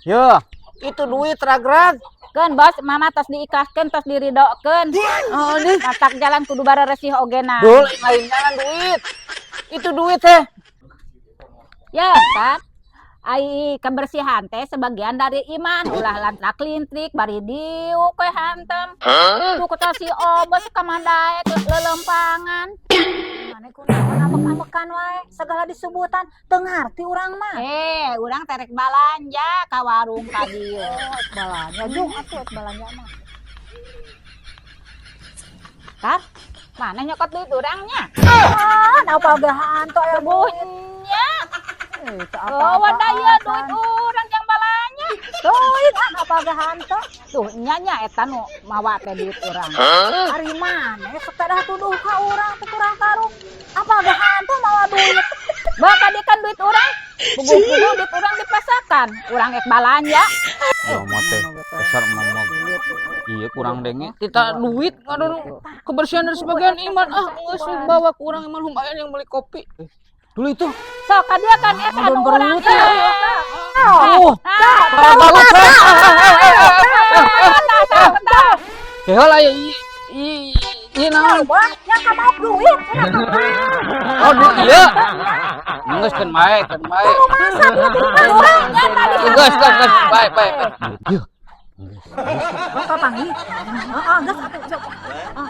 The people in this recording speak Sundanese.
Ya, itu duit ragrag. Keun, Bos, Mama tos diikhlaskeun, tos diridokeun. Oh, nih. Matak jalan kudu bareresih ogena. Dul, lain jalan duit. Itu duit teh. Ya, kan? Ai kebersihan teh sebagian dari iman. Ulah lantrak lintrik bari diuk we hantem. Tuh kata si Obos kamandaek lelempangan. Maneh kunaon ambek-ambekan wae, segala disebutan teu ngarti urang mah. Eh, urang terek balanja ka warung ka dieu. Oh, ek balanja jung atuh ek balanja mah. Kar, maneh nyokot duit urangnya? Ah, apa ge hantu aya duit. Punya. Eh, teu Oh, apa-apa. Wadah ya duit urang yang balanya. Duit ah, apa ge hantu. Tuh, nya eta nu mawa teh duit urang. Ari maneh sok dah tuduh ka urang teu kurang karuk. Apa ge hantu mawa duit? Bakal dia kan duit urang. Puguh-puguh duit urang dipasakan. Urang ek balanja. Ya mah teh besar mama. Iya, kurang denge. Kita duit aduh, kebersihan dari sebagian iman, ah geus bawa kurang emang lumayan yang beli kopi. Dulu itu. Sok ka dia kan eta nu urang. Oh, bagus. Ya lah ya, iya naon? Wah, yang ka mau duit, cenah ka Oh, duit iya. Geus keun bae, keun bae. masa duit urang. Geus, geus, geus, bae, bae. Yeuh. Oh, kapanggih. Heeh, geus atuh sok. Ah.